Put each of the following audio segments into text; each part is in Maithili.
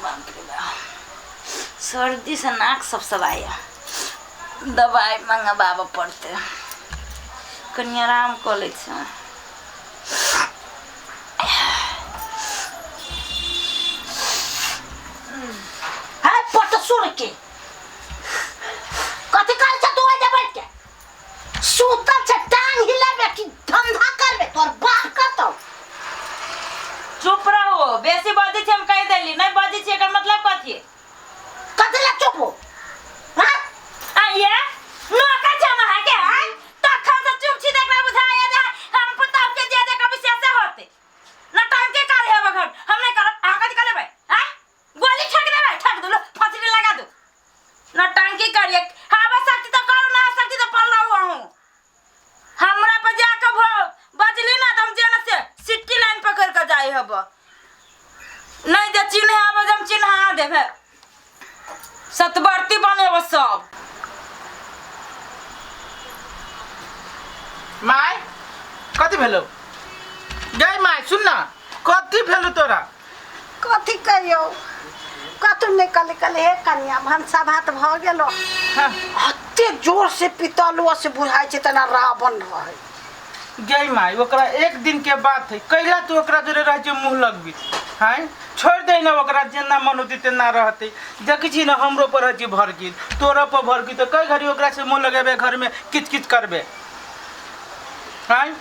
बाप रे बाप, सर्दी से नाक सब सबाया, दवाइ मंगबाबऽ पड़तै। कनि आराम कऽ लै छी। है पट सुन के कथी कहै छ तू? ओइजे बैठ के सुतल छ, टांग हिलेबे कि धंधा करबे? तोर बाप कतौ? चुप रहू, बेसी बजै छी हम कहि देली। नहि बजै छी एकर मतलब कथी? कथी ला चुप हो? हाँ? आ ये नौकर छै हम अहाँके, आँय? तखन से चुप छी तऽ एकरा बुझाइए जे हम पुतहु के जे जे कभी से से होतै। नौटंकी करे हेब घर, हम नहि करब। अहाँ कथी कऽ लेबै? आँय, गोली ठेक देबै? ठेक दू, फांसी लगा दू। नौटंकी करिए हावा शक्ति तऽ करू ना, शक्ति तऽ पल रहू अहूँ। हमरा पर जाके भ बजली ना तऽ हम जे न से सिटी लाइन पकड़ के जाइ हब। नहीं जे चिन्ह आब जे हम चिन्हा देबे, सतबरती बनेब सब। माय, कथी भेलो गई? माय, सुन ना, कथी भेलो तोरा? कथी कहियौ, कतौ नहि। कहले कहले हे कनिया, भनसा भात भऽ गेलो? हाँ। एते जोर से पितलुआ से बुझाइ छै तेना रावण रहै। गई माय, ओकरा एक दिन के बात है। कैला तू ओकरा जोरे रह जे मुंह लगबी? हैं, छोड़ दे ना ओकरा, जेना मन होती तेना रहते। देखै छी ना, हमरो पर हजी भर गेल, तोरा पर भर गेल, तो कई घड़ी ओकरा से मुंह लगेबे, घर में किच किच करबे? हैं,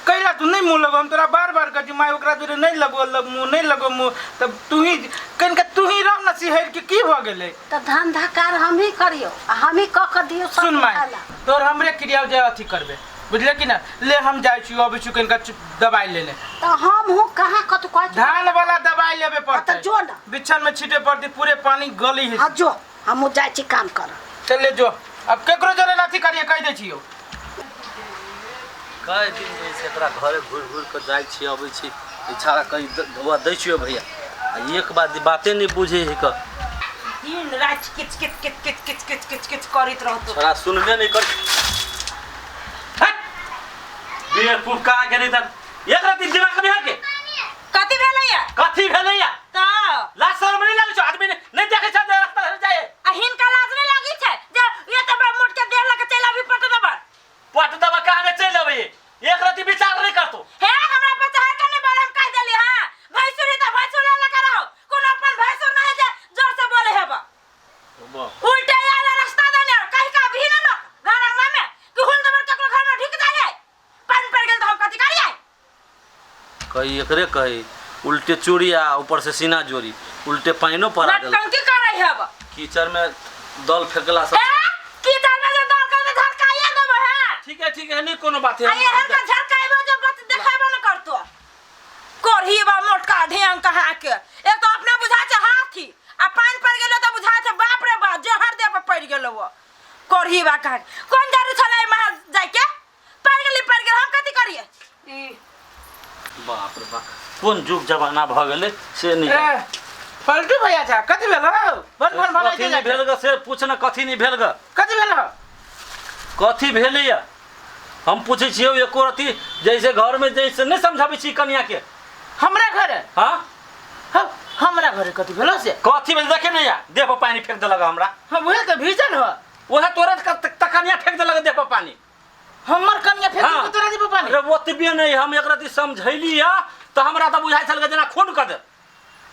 कैला तू नहीं मुंह लगो? हम तोरा बार बार कहै छी माय, ओकरा जोरे नहीं लगो लग मुंह, नहीं लगो मुंह, तब तू ही कनिका तू ही रह ना सिहर के की भऽ गेलै? तऽ धंधा कार हमही करियौ आ हमही कऽ कऽ दियौ सब सुन माय, खाना। तोर हमरे क्रिया जे अथी करबे, बुझले कि ना? ले, हम जाइ छी, अबै छी कनिका दवाई लेने। तऽ हम हूँ कहाँ कतौ कहै छी? धान वाला दवाई लेबे पड़तै। तऽ जो ना। बिछन में छीटे पड़तै, पूरे पानी गली है। हाँ जो, हमहूँ जाइ छी काम करऽ। चल ले जो, अब केकरो जोरे अथी करिए, कहि दै छियौ। कए दिन जे छै एकरा घरे घुरि घुरि कऽ जाइ छी अबै छी, ई छाड़ा कहीं धोआ दै छियौ भैया, आ एक बात बाते नहि बुझै है कऽ। दिन राति किच किच किच किच किच किच किच किच करैत रहतो। छोड़ा सुनबे नहि कर। हट बेवकूफ, कहाँ गेलै तऽ एक राति दिमाग में के कथी भेलैया? कथी भेलैया? तऽ लाज शरम नहि लागै छौ? आदमी नहि देखै छै जे रास्ता से जाइ। आ हिनका लाज नहि लागै छै जे ये तऽ बड़ा मोट के देह लऽ के चलि आबी पट देबै? पट देबै कहाँ चलि अबै? एक रति विचार नहि करतो। हे, हमरा पर चढ़ के नहि बोले, हम कहि देली। हां, भैंसुर है तऽ भैंसुर लऽ के रहो, कोनो अपन भैंसुर नहि जे जोर से बोले हेब। उल्टे आयल रास्ता देने कहि का भी न घर अंगना में कि हुल दबर ककरो घर में ढुक जाए है। पानि पड़ि गेल तऽ हम कथी करियै? कही एकरे कही उल्टे चोरी आ ऊपर से सीना जोरी, उल्टे पानिओ पड़ा देल। नटंकी करै हेब। कीचड़ में दल फेंकला सब। ए, की दल में जे दल कर झरकाइए देबै है। ठीक है, ठीक है, नहीं कोनो बात है। आ एहन का झरकाइबो जे बत देखेबो न करतो। कोढ़ी बा मोटका ढेंग कहा के, एक तो अपने बुझा छै हाथी आ पानि पड़ि गेलो तऽ बुझा छै बाप रे बाप, जहर देह पर पड़ि गेलो। वो कोढ़ी बा कहा कोन जरूर छलै महल जाइके? पड़ि गेली, पड़ि गेल, हम कथी करियै? ई बाप रे बाप, कोन जुग जमाना भऽ गेलै से नहि ए, पलटू भैया छा, कथी भेल हौ? बन बन भला कथी नहि भेल ग से पूछ ने, कथी नहि भेल ग? कथी भेल हौ? कथी भेलैया हम पूछै छियौ? एको रति जैसे घरमे जैसे नहि समझाबै छी कनियाके। हमरा घरे? हाँ। हौ, हमरा घरे कथी भेल से? कथी भेल देखे नहि या, देह पर पानि फेंक देलक हमरा। हाँ, उहे तऽ भीजल हो। उहे तोरे त कनिया फेंक देलक देह पर पानि। हमर कनिया फेंक हाँ। देलक तोरा देह पर पानि? अरे ओतबे नहि, हम एक रति समझैली या तऽ हमरा तऽ बुझाइ छल जेना खून कऽ दे।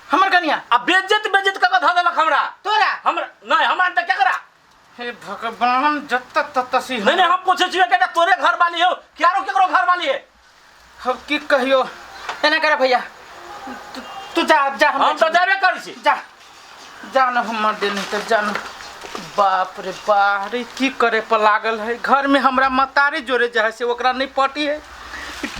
हमर कनिया? आ बेज्जत बेज्जत कऽ के धऽ देलक हमरा। तोरा? हमरा नहि, हमरा तऽ केकरा? हे भगवान, जत तत सी। नहीं नहीं, हम पूछे छियै कि तोरे घर वाली हो कि आरो केकरो घर वाली है? हम की कहियो, एना कर भैया, तू तू जा जा। हम तो जाबे करै छी। जा जा न, हमर दे नहीं तो जा न। बाप रे बाप रे, की करे पर लागल है घर में? हमरा मतारी जोरे जे है से ओकरा नहीं पटी है,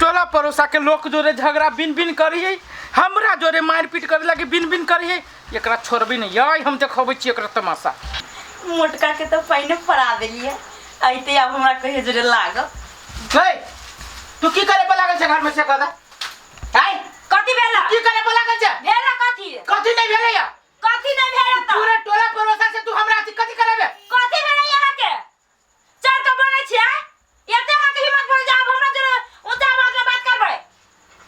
टोला पड़ोसा के लोक जोरे झगड़ा बिन बिन करी है, हमरा जोरे मारि पीट करे लगे बिन बिन करी है। एकरा छोड़बी नहीं याय, हम देखबै छी एकरा तमाशा। मोटका के तऽ पानि पड़ा देलियै, अइते आब हमरा कहियो जोरे लागल। गई, तू की करे पर लागल छै घर में से कह दे। आय, कथी भेला? की करे पर लागल छै? भेला कथी? कथी नहीं भेलै या? कथी नहीं भेला तऽ? पूरे टोला पड़ोसा से तू हमरा अथी कथी करेबे? कथी भेलै यहाँ के चढ़ के बोलै छियै? एते अहाँके हिम्मत भेल जे आब हमरा जोरे ऊँचा आवाज में बात करबै?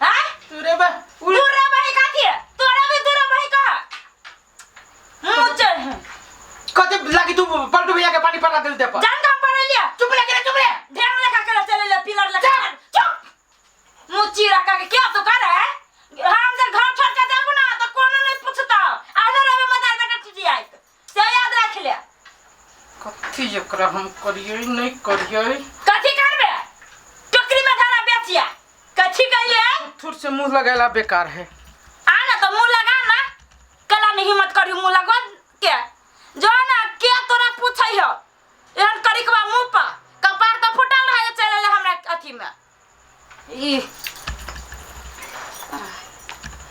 आँय? तू रे बा दूर रे बही, कथी तोरा भी दूर रे बही कह। लागी तू पलटू भैया के पानी पड़ा दिल दे पर। जान हम पढ़े लिया। चुप लगे रे, चुप रे। ध्यान लेखा के चले ले पिलर लेखा। चुप। मुँह चीरा का के क्या तू कर है? हम जे घर छोड़ के जाबू ना तो कोनो नहीं पूछता। आने रहे मदार बेटा तुझी आइत। से याद रख ले। कथी एकरा हम करियै नहीं करियै? कथी करबे? टोकरी में धरा बेचिया। कथी कहिए? थुर से मुंह लगाला बेकार है। आ ना तो मुंह लगा ना। कला नहीं हिम्मत करी मुंह लगवा के। जो ना के तोरा पूछै हो। एहन करिकबा मुंह पर कपार तो फुटल रहे चले ले हमरा अथी में। ई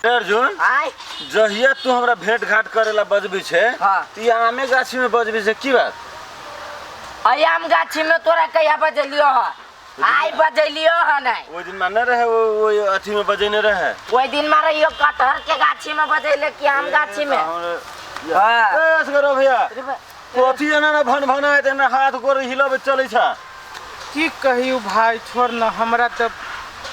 अर्जुन आय जहिया तू हमरा भेंट घाट करेला बजबी छे हाँ। त ई आमे गाछी में बजबी छे की बात? अय आम गाछी में तोरा कहिया बजेलियो ह? आइ बजेलियो ह नहीं। ओहि दिन माने रहे वो अथी में बजेने रहे। ओहि दिन मारे यो कटहर के गाछी में बजेले कि आम गाछी में? हाँ। ए असगरो भैया कथी एना ना भन भनाइत एना हाथ गोर हिलबे चलै छ। की कहियो भाई छोड़ ना हमरा त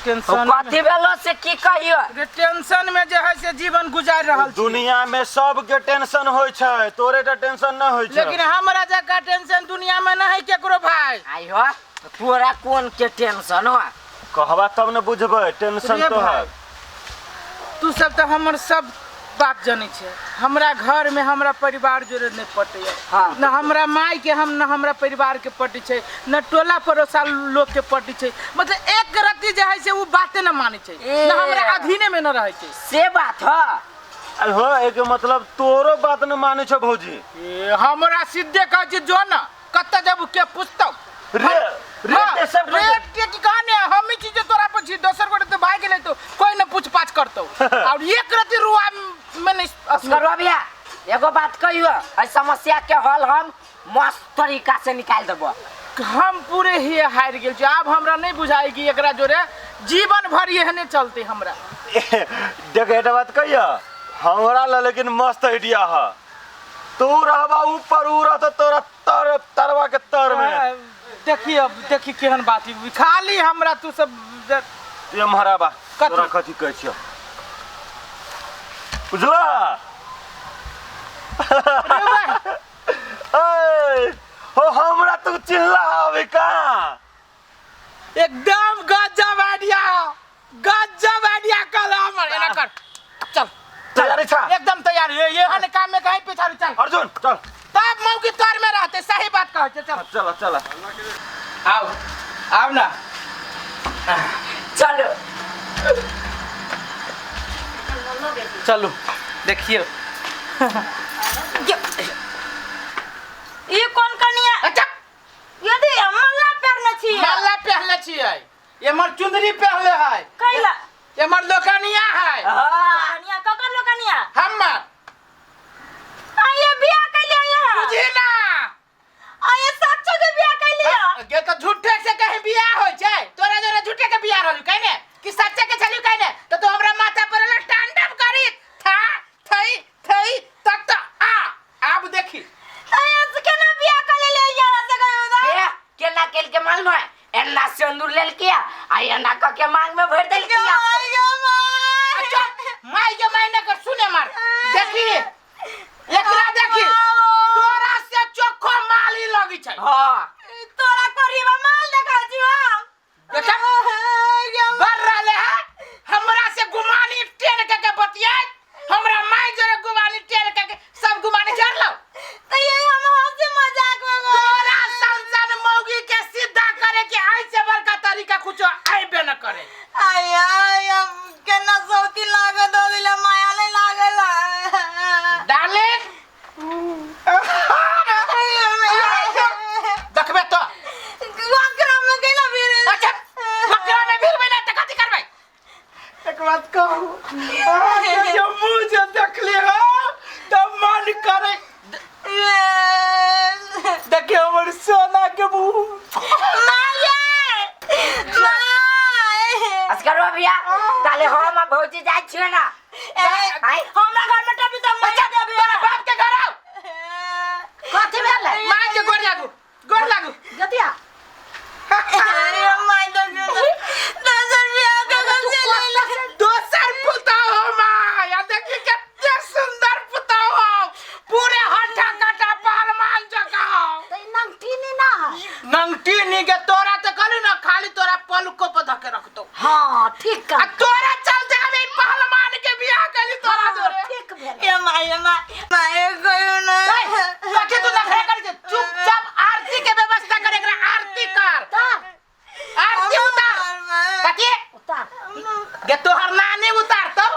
टेंशन कथी भेलो से की कहियो? रे टेंशन में जे है से जीवन गुजार रहल छी। दुनिया में सबके टेंशन होय छै, तोरे टा टेंशन न होय छै। लेकिन हमरा जका टेंशन दुनिया में न है केकरो भाई। आई हो तोरा कोन के टेंशन हो? कहबा तब न बुझबै टेंशन रे तो है। भाई, तू सब तो हमर सब बात जानै छै। हमरा घर में हमरा परिवार जोड़े नहीं पटैया। हाँ। न हमरा माय के हम न हमरा परिवार के पटै छै, न टोला पड़ोसा लोग के पटै छै। मतलब एक रत्ती जे है से उ बाते न मानै छै, न हमरा अधीने में न रहै छै। से बात ह। अरे हो एक मतलब तोरो बात न मानै छौ भौजी। ए, हमरा सीधे कहै छै जो न कतऽ जब के पूछतौ। रे रे हाँ, ते सब रेट के की कहानी है? हम ही चीज तोरा पर छी, दोसर गोटे तो भाग गेलै तो कोई न पूछ पाछ करतौ। और एक रत्ती रुआ में नहीं असगरो भैया एगो बात कहियो, एहि समस्या के हल हम मस्त तरीका से निकाल देबो। हम पूरे ही हारि गेल छी। आब हमरा नहीं बुझाई कि एकरा जोरे जीवन भर एहने चलते हमरा। देख एकटा बात कहियो हमरा ला लेकिन मस्त आइडिया है। तू रहबा ऊपर ऊ रहतो तोरा तर तरवा के तर में। देखी अब देखी केहन बात है। खाली हमरा तू सब ये महाराबा कथी? तोरा कथी कहै छियौ बुझला? ए हो हमरा तू चिल्ला हवे का? एकदम गजब आइडिया, गजब आइडिया कल हमर। एना कर चल तैयारी छा? एकदम तैयार। ये हन काम में कहीं पीछा चल। अर्जुन चल। तब मौकी तोर में रहते सही बात कहै छै। चल चल चल आओ आओ ना चलो चलो देखियो ई कोन कनिया? अच्छा यदि मल्ला पहनने छी। मल्ला पहनले छियै, एमर चुंदरी पहनले है। कैला? एमर लोकनिया है। लोकनिया ककर लोकनिया? हमर। आये बियाह कैले यहाँ? बुझी ना। आये सच्चो के बियाह कैले? गे तो झूठे से कहीं बियाह होय छै। तोरा जरा झूठे के बियाह रहलु कहने कि सच्चे के छलु कहने तो तू हमरा माथा पर ला तांडव करी था थई थई तक तो आ आब देखी। आये से केना बियाह कैले ले यहाँ से गयो दा? ए केना केल के मालूम है? एन्ना सिंदूर लेल किया आ एन्ना क के मांग में भर देल किया। माय गे my. अच्छा माय गे my न कर सुने मार देखी एकरा देखी तोरा से चोखो माली लगी छै। हां तोरा करीबा माल देखा छी हम। देखा बढ़ रहले है हमरा से गुमानी टेर के के बतियाई हमरा माय जरे गुमानी टेर के के सब गुमानी झड़ लो। त ये हम हंसी मजाक में गो। तोरा संसन मौगी के सीधा करे के ऐसे बड़का तरीका कुछो आइबे न करे। आय आय हम केना सौती लागत दो दिला माया नहीं लागल। डार्लिंग देखबे तो वकरा में गेला भीड़। अच्छा वकरा में भीड़ बना त कथी करबै? एक बात कहू अहाँ जो मुँह जे देखली हो त मन करे देखियो हमर सोना के मुँह। माये my असगरो भैया ताले हम आ भौजी जाइ छियै ना। ए हमरा घर में टपी त माया देबे। तोरा बाप के घर आओ। कथी भेलै? माय के गोर लागू गोर लागू। गतिया अरे my देखियो दोसर बियाह के घर से ले ले। दोसर पुतहु हो my आ देखी कते सुंदर पुतहु हो पूरे हट्ठा कट्ठा पहलवान जकाँ। ये माँ माँ कहियो ना। कथी तू नखरा करै छै? चुपचाप आरती के व्यवस्था कर, एकरा आरती कर, आरती उतार। कथी उतार गे तोहर नानी उतार तो।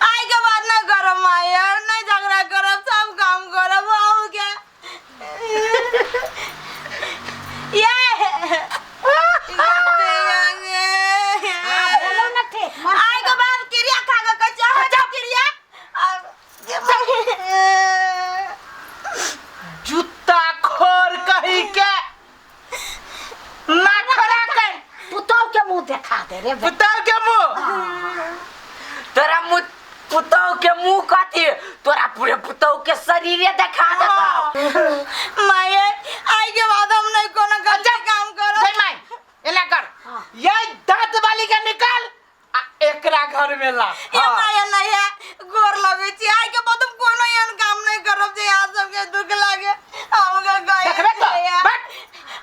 आई के बाद ना करब माँ यार, नहीं झगड़ा करब, सब काम करब। हो गया ये हाँ, बोलो ना ठीक मन आई के बाद क्रिया खा के कहै छै, अहाँ जाउ क्रिया। जूता खोर कही के नखरा कर। पुतोह के मुंह देखा दे रे बे। पुतहु के मुंह। तोरा मुंह पुतहु के मुंह कथी, तोरा पूरे पुतहु के शरीरे देखा देतौ। माये आई के बाद हम नहीं कोनो गलत काम करब। गई माई एना कर, ये दांत वाली के निकाल आ एकरा घर में ला। ये माया नहीं है, गोर लगै छी, आई के बाद हम कोनो एहन काम नहीं करब जे अहाँ सबके दुख लागे। हम गए देखबे तो, बट।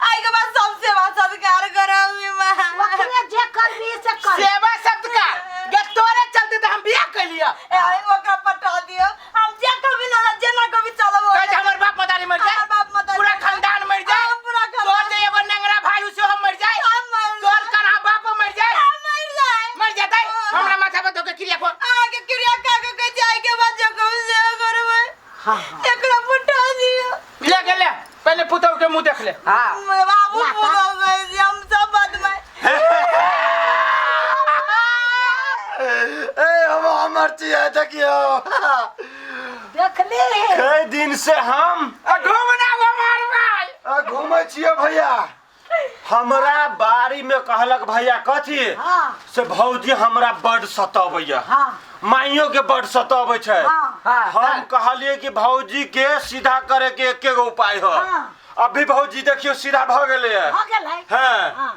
आई के बाद सब सेवा सत्कार करब ये माँ। ओकरे जे करबी से कर। सेवा सत्कार गे तोरे चलते तो हम बियाह कैलिया। ए, आई ओकरा पटा दियो, हम जे कभी ना जेना कभी चलब। कहै छै हमर बाप मदारी मर जाए, हमर बाप मदारी पूरा मर जाए। खानदान मर जाए, हाँ, पूरा खानदान। तोर जे एगो नंगरा भाई उसे हम मर जाए, हम मर तोर जाए। करा बाप मर जाए, हम मर जाए। मर जाते हाँ। हमरा माथा पर धोके क्रिया को। अहाँके क्रिया खा के कहै छै, आई के बाद जे कभी सेवा करबै। हाँ, हाँ। एकरा पटा दियो। ले गेले पहले पुतहु के मुंह देख ले। हाँ बाबू लाता। पूरा कहै छै, हम सब बदमाश। ए हम हमर चिया देखियो। देखली कई दिन से हम आ घूमना घुमार भाई। आ, घूमै छियै भैया। हमरा बारी में कहलक भैया कथी हाँ। से भौजी हमरा बड सताबैया, हाँ। माइयो के बड सताबै छै। हाँ। हाँ, हम कहलिए कि भौजी के सीधा करे के एके गो उपाय हो। हाँ। अभी भौजी देखियो सीधा भ गेलै है। हो गेलै। हाँ। हाँ।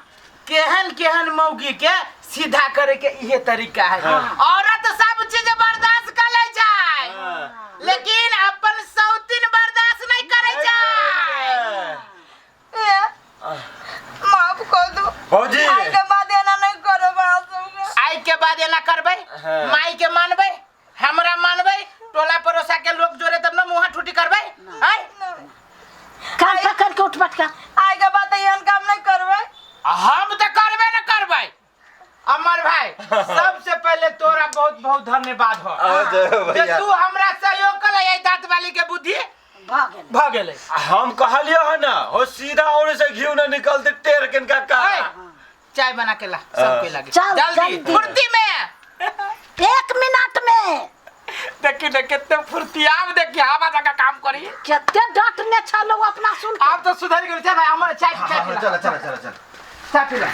केहन केहन मौगी के सीधा करे के इहे तरीका है। औरत सब चीज बर्दाश्त कर ले जाए, हाँ। लेकिन अपन सौतीन बर्दाश्त नहीं करे जाए। ए, माफ कर दो भौजी। आई के बाद एना नहीं करब अहाँ सबके। आई के बाद एना करबै, हाँ। माई के मानबै, हमरा मानबै, टोला पड़ोसा के लोग जोरे तब न मुँह ठूटी करबै। आय कान पकड़ के उठ बैठ का। आई के बाद एहन काम नहीं करबै। हम तो करबे न करबै। अमर भाई सबसे पहले तोरा बहुत बहुत धन्यवाद हो आ जय हो जे भैया। तू हमरा सहयोग कले, एहि दांत वाली के बुद्धि भ गेलै। भ गेलै। हम कहलियो है ना हो सीधा और से घी न निकलते टेर किनका का। ऐ, चाय बना के ला सबके लगे चल, जल्दी जल्दी। फुर्ती में। 1 मिनट में। देखी न कितने फुर्ती, आब देखी आवा जाकर काम करी। कते डांटने छलो अपना सुन के। आब तो सुधर गेल। चल भाई अमर चाय चाय पिला। चल चल चल चल चाय पिला।